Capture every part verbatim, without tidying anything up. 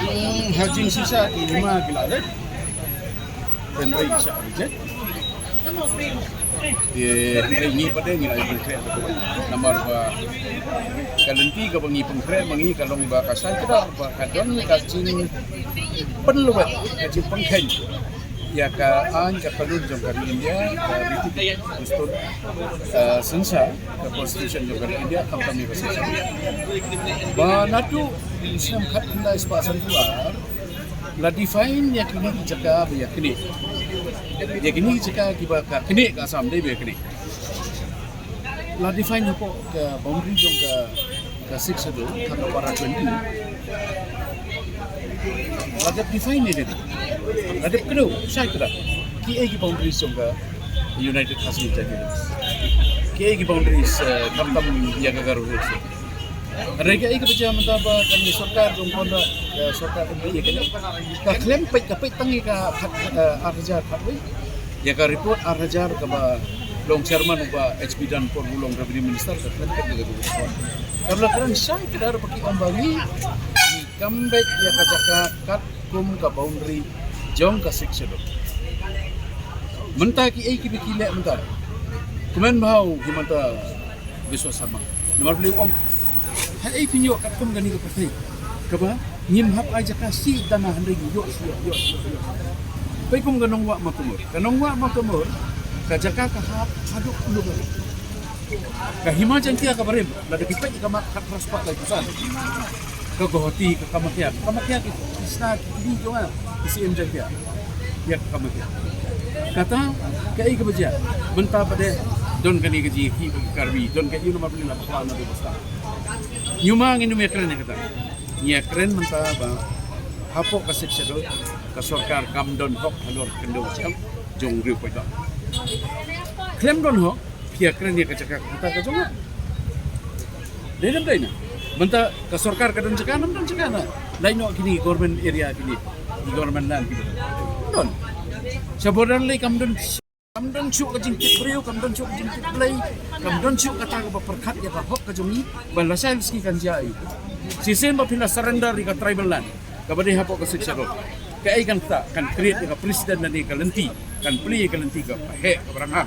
Hmm, ha jingshisha ki hima ki la leit. Hynrei ki shah reject. Te hynrei ngi pat de ngi la ïa pynkhreh. Namar ba ka lynti kaba ngi pynkhreh ma ngi ka long ba ka shai kdar ba ka don ka jingpynlwet, ka jingpynkheiñ ïa ka aiñ ka kanun jong ka ri India, ka riti dustur, eh, synshar, ka constitution jong ka ri India, khamtam ïa ka synshar. Ba naduh snem khatkhyndai spah sanphew ar la define ïa kine ki jaka ba ïa knieh. Ïa kine ki jaka kiba ka knieh ka Assam dei ba ïa knieh. La define hapoh ka boundary jong ka, ka Sixth Schedule, ha ka para twenty. La dep define ïa kane. La dep kdew, shai kdar. Kiei ki boundaries jong ka United Khasi Jaintia Hills? Kiei ki boundaries, eh, khamtam ïa ka Garo Hills? Hynrei kaei kaba jia mynta ba kane sorkar jong Conrad, eh, sorkar M P A kane, ka khlem peit, ka peit tang ïa ka khat, eh, ar hajar khatwei. Ïa ka report ar hajar kaba long chairman u Bah H B Danpur, u long revenue minister, ka khlem peit ïa ka report. Ka la kren shai kdar ba ki ong ba ngi, ngi kam beit ïa ka jaka katkum ka boundary jong ka Sixth Schedule. Mynta kiei kiba ki leh mynta? Kmen bha u Himanta Biswa Sarma. Namar balei u ong, haei phin ïoh katkum kane ka pyrthei kaba ngim hap ai jaka shi dana, hynrei ngi ïoh shi ïoh, ïoh, ïoh, ïoh. Peit kum ka Nongwah Mawtamur. Ka Nongwah Mawtamur, ka jaka ka hap haduh Kulumari. Ka Hima Jaiñtia kaba rim, lada phi peit ka map, khatphra spah laiphew san. Ka Guwahati, ka Kamakhya, ka Kamakhya ki, ki sna ki kmie jong nga, ki Syiem Jaiñtia. Ïa ka Kamakhya. Kata kaei kaba jia? Mynta pat de don kane ka jingïakhih bad ki Karbi, don ka, ïa, namar balei? La bakla na bebostha. Ngi ma ngin ym ïakren ïa kata. Ngi ïakren mynta ba hapoh ka Sixth Schedule, ka sorkar kam don hok halor ka khyndew ka shiang jong u riew paidbah. Khlem don hok, phi ïakren ïa ka jaka kata ka jong nga. Dei ne ym dei? Mynta ka sorkar ka don jaka ne ym don jaka na? Lait noh kine government area kine, ki government land kine. Don. Sha border lei kam don, kam don shuh ka jingtip briew, kam don shuh ka jingtip Blei, kam don shuh kata kaba pyrkhat ïa ka hok ka jong ngi ba lashai lashisngi kan jia ïa u. Shisien ba phi la surrender ïa ka tribal land kaba dei hapoh ka Sixth Schedule. Kaei kan ktah? Kan create ïa ka precedent lane ka lynti, kan plie ïa ka lynti kaba heh, kaba rangha,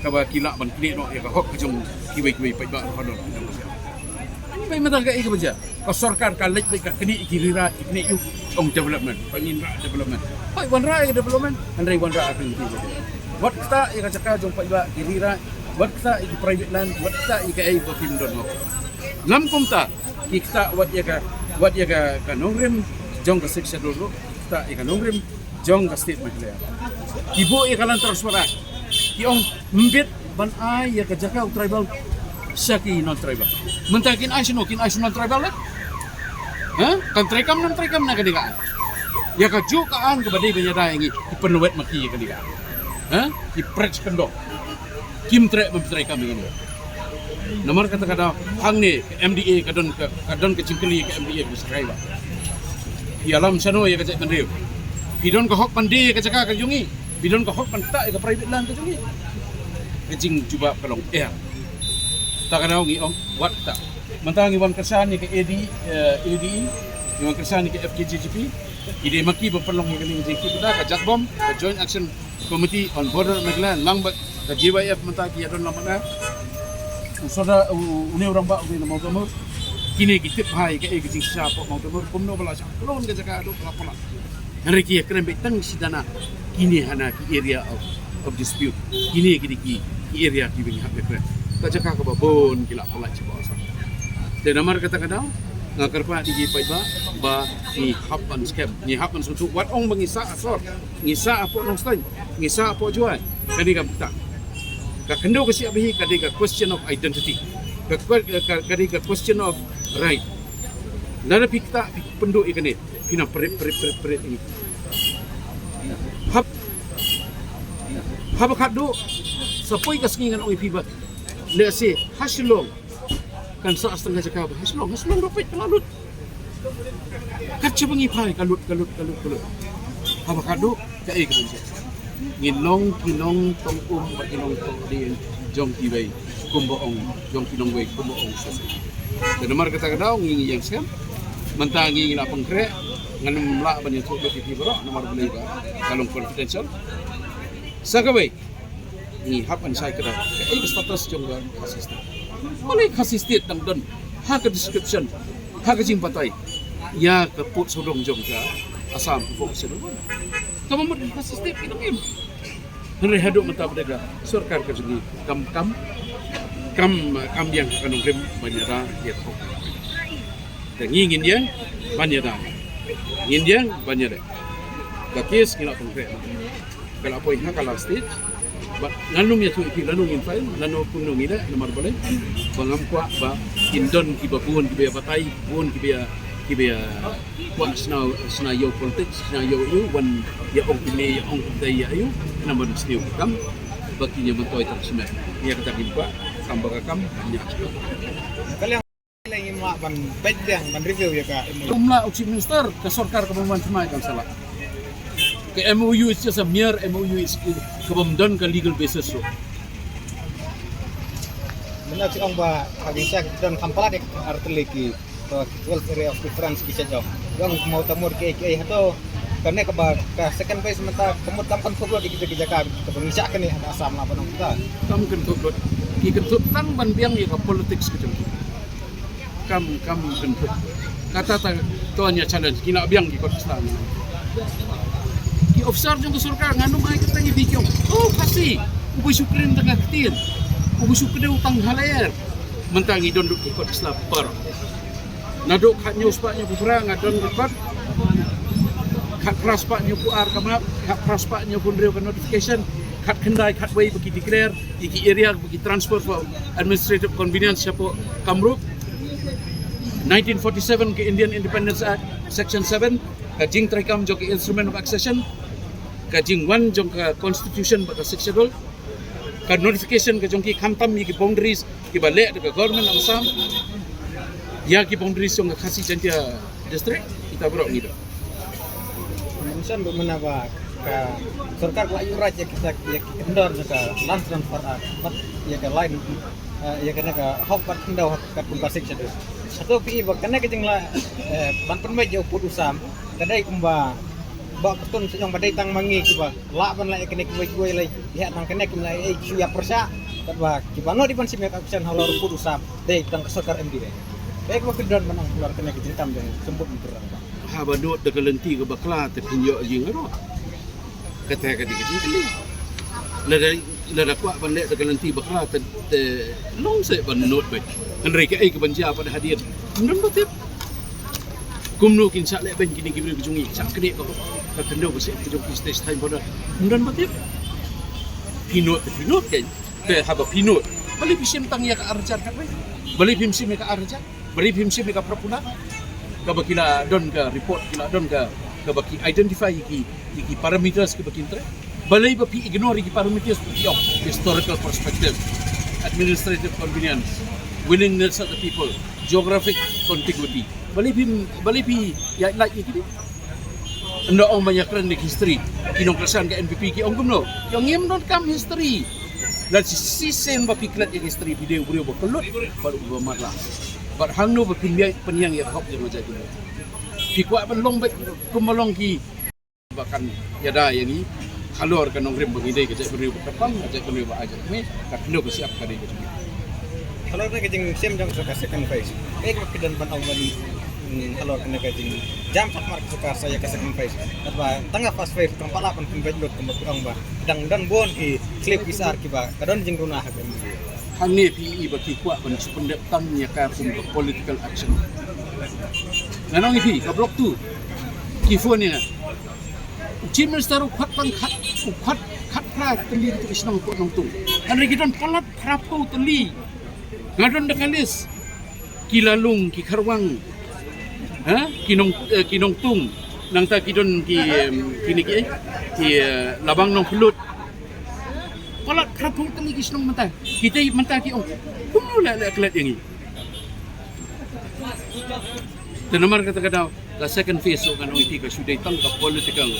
kaba ki lah ban knieh noh ïa ka hok ka jong kiwei kiwei paidbah halor. Peit mynta kaei kaba jia. Ka sorkar ka leit beit ka knieh ïa ki, ri rah ïa ki, knieh ïa u, ong development, ba ngin rah development. Hooid, wanrah ïa ka development, hynrei wanrah ïa ka lynti. Wat ktah ïa ka jaka jong paidbah, ki ri rah, wat ktah ïa ki private land, wat ktah ïa kaei ba kim don hok. Lam kumta, ki ktah wat ïa ka, wat ïa ka, ka nongrim jong ka Sixth Schedule ruh, ktah ïa ka nongrim jong ka state Meghalaya. Ki buh ïa ka Land Transfer Act, ki ong mbit ban ai ïa ka jaka u tribal sha ki non-tribal. Mynta kin ai shano? Kin ai sha non-tribal, eh? Ha? Kan treikam, non-treikam na kane ka aiñ. Ïa kajuh ka aiñ kaba dei ban ïada ïa ngi, ki pynlwet ma ki ïa kane ka aiñ. Ha? Ki pret kyndong. Kim treh ban treikam ïa kane. Namar kata ka daw hangne ka M D A ka don ka, ka don ka jingkylli ka M D A ka Sagaing ba, ïalam shano ïa ka jaitbynriew? Phi don ka hok ban die ïa ka jaka ka jong ngi? Phi don ka hok ban ktah ïa ka private land ka jong ngi? Ka jingjubab ka long em. Ta ka daw ngi ong wat ktah. Mynta ngi wan kyrshan ïa ka A D, eh, A D E, ngi wan kyrshan ïa ka F K J G P. Ki dei ma ki ba pynlong ïa kane ka jingkit, ka Jatbom, ka Joint Action Committee on Border Meghalaya, lang bad ka J Y F mynta ki ïa don lang bad nga. U Sordar, u, u, une u rangbah u dei na Mawtamur. Kine ki tip bha ïa kaei ka jingshisha hapoh Mawtamur, kumno ba la shah khlon ka jaka haduh ba la palat. Hynrei ki ïa kren beit tang shi dana, kine hana ki area of, of dispute. Kine ki dei ki, ki area kiba ngi hap ïa kren. Ka jaka kaba bun ki la palat shapoh Assam. Te namar kata ka daw nga kyrpad ïa ki paidbah ba ngi hap ban skhem, ngi hap ban sngewthuh. Wat ong ba ngi sah ha sor, ngi sah hapoh Nongstoiñ, ngi sah hapoh Jowai, kane kam ktah. Ka khyndew ka shyiap hi ka dei ka question of identity. Ka que-, ka, ka dei ka question of right. Lada phi ktah, phi pynduh ïa kane, phi nang pret, pret, pret, pret ïa ngi. Hap, haba khatduh, sa poi ka sngi ngan ong ïa phi ba, let's say, ha Shillong kan sah sa tang ka jaka ba ha Shillong, ha Shillong ruh peit ka la lut. Kat shaba ngi phai ka lut, ka lut, ka lut, ka lut. Haba khatduh kaei ka don shuh? Ngin long ki nongtong um bad ki nongtong dien jong kiwei kumba ong, jong ki nongwei kumba ong shisha. Te namar kata ka daw ngi, ngi ïeng skhem. Mynta ngi ngi la pynkhreh, ngan ym lah ban ïathuh lut ïa phi baroh namar balei ba ka long confidential. Sa kawei, ngi hap ban shai kyrpad kaei ka status jong ka Khasi State. Balei Khasi State dang don ha ka description, ha ka jingbatai ïa ka pud sawdong jong ka Assam Hukuk Sawdong. Kaba mut ka Khasi State ki dang im. Hynrei haduh mynta ba da ka sorkar ka jong ngi kam kam kam kam ïeng ka nongrim ban ïada ïa ka hok. Te ngi ngin ïeng ban ïada, ngin ïeng ban ïada. Ka case ngi la pynkhreh, ka la poi ha ka last stage. Bad ngan ym ïathuh ïa phi lano ngin file, lano kumno ngin leh, namar balei ba ngam kwah ba kin don kiba bun kiba ïa batai, bun kiba ïa, kiba ïa kwah shna shna ïew politics, shna ïew ïew, wan ïa ong kine ïa ong kata ïa ïew. Namar sniew kam ba kin ïa myntoi tang smet. Ïa kata ngin kwah kam ba ka kam ïa. Ka liang lei ngim lah ban peit biang ban review ïa ka M O U. Kumla u Chief Minister, ka sorkar kaba man thymmai kam sa lah. Ka M O U is just a mere M O U, is kaba ym don ka legal basis ruh. Mynta ki ong ba ka kin sa don kham palat ïa ka artylli ki, to, ki twelve area of preference ki sa jong. Ong mo ta mut ki ki hato kane kaba ka second phase mynta ka mut kam kynthup lut ïa kita ki jaka kaba ngi shah kane ha Assam la ban ong kita. Kam kynthup lut. Ki kynthup tang ban biang ïa ka politics ka jong ki. Kam, kam kynthup. Kata ta to ïa challenge, ki la biang ki kot Khasi. Ki officer jong ka sorkar ngan ym ai kata ïa phi ki ong, oh, Khasi, uba shu kren tang ka ktien, uba shu kdew tang ha lyer. Mynta ngi don lut ki kot Khasi baroh. Naduh khathynñiew spah hynñiewphew phra nga don record. Khatphra spah hynñiewphew ar ka map, khatphra spah hynñiewphew hynriew ka notification, khatkhyndai khatwei ba ki declare ïa ki area ba ki transfer for administrative convenience shapoh Kamrup. Nineteen forty-seven ka Indian Independence Act, Section seven, ka jingtreikam jong ka Instrument of Accession, ka jingwan jong ka Constitution bad ka Sixth Schedule, ka notification ka jong ki khamtam ïa ki boundaries kiba leh da ka Government of Assam ïa ki boundaries jong ka Khasi Jaintia District, kita baroh ngi don. Mention ba mynta ba ka sorkar ka la ïuh raij ïa kita, ïa ki kyndon ka Land Transfer Act bad ïa ka line, eh, ïa kane ka hok bad khyndew ha katkum ka Sixth Schedule. Hato phi i ba kane ka jingla, eh, ban pynbeit ïa u pud u sam ka dei kumba ba ka tun sha jong ba dei tang ma ngi kiba lah ban leh ïa kane kiwei kiwei lei, ïa tang kane kim leh ei shu ïa pyrshah. Katba kiba nod i ban shim ïa ka action halor u pud u sam dei tang ka sorkar M D A. Dei kaba phi don ban ong halor kane ka jingkam jong Symbud Myntri Rangbah. Haba nud da ka lynti kaba kla te phin ïoh ïing aro. Kata ka dei ka jingkylli. Lada, lada kwah ban leh da ka lynti ba kla te, te long seh ban nud beit. Hynrei kaei kaban jia pat hadien, ym don ba tip. Kumno kin shah leh beiñ kine ki briew ki jong ngi, shah knieh ka, ka khyndew ka seh ka jong ki stage time border. Ym don ba tip. Phi nud te phi nud kein. Te haba phi nud, balei phi shim tang ïa ka ar hajar katwei? Balei phim shim ïa ka ar hajar? Balei phim shim ïa ka phra phew kaba ki la don ka report, ki la don ka, kaba ki identify ïa ki, ïa ki parameters kiba kin trei? Balei ba phi ignore ïa ki parameters ba ki ong historical perspective, administrative convenience, willingness of the people, geographic contiguity? Balei phim, balei phi ïa lait ïa kine? Ynda ong ban ïa kren ïa history, ki nongkyrshan ka N P P ki ong kumno? Ki ong ngim donkam history. Lada shisien ba phi klet ïa history phi dei u briew ba kyllut bad uba matlah. Bad hangno ba phin ïai pynïeng ïa ka hok jong ka jaitbynriew? Phi kwah ban long beit kumba long ki ba kan ïada ïa ngi halor ka nongrim ba ngi dei ka jaitbynriew ba kyrpang, ka jaitbynriew ba ai jingmih, ka khyndew ka shyiap ka dei ka jong ngi. Halor kane ka jingshim jong ka second phase, kaei kaba phi don ban ong ban, mm, halor kane ka jingjam shatmar ka sorkar sha ïa ka second phase? Katba tang ka first phase kam pat lah ban pynbeit lut kumba phi ong ba dang don bun ki khlip ki sar kiba ka don jingduna ha ka M D A. Hangne phi i ba ki kwah ban shu pyndep tang ïa ka kum ka political action. Ngan ong ïa phi, ka Block two ki phone ïa nga. U Chief Minister u khot tang khat, u khot khatphra tylli ki shnong hapoh Nongtung. Hynrei ki don palat phraphew tylli. Nga don da ka list. Ki Lalung, ki Kharwang, ha? Ki Nong, eh, ki Nongtung. Nangta ki don ki, em, kine ki, eh, ki, eh, Labang Nongpynlut. Palat phraphew tylli ki shnong mynta. Kita mynta ki ong, kumno la, la klet ïa ngi? Te namar kata ka daw, ka second phase ruh ngan ong ïa phi ka shu dei tang ka political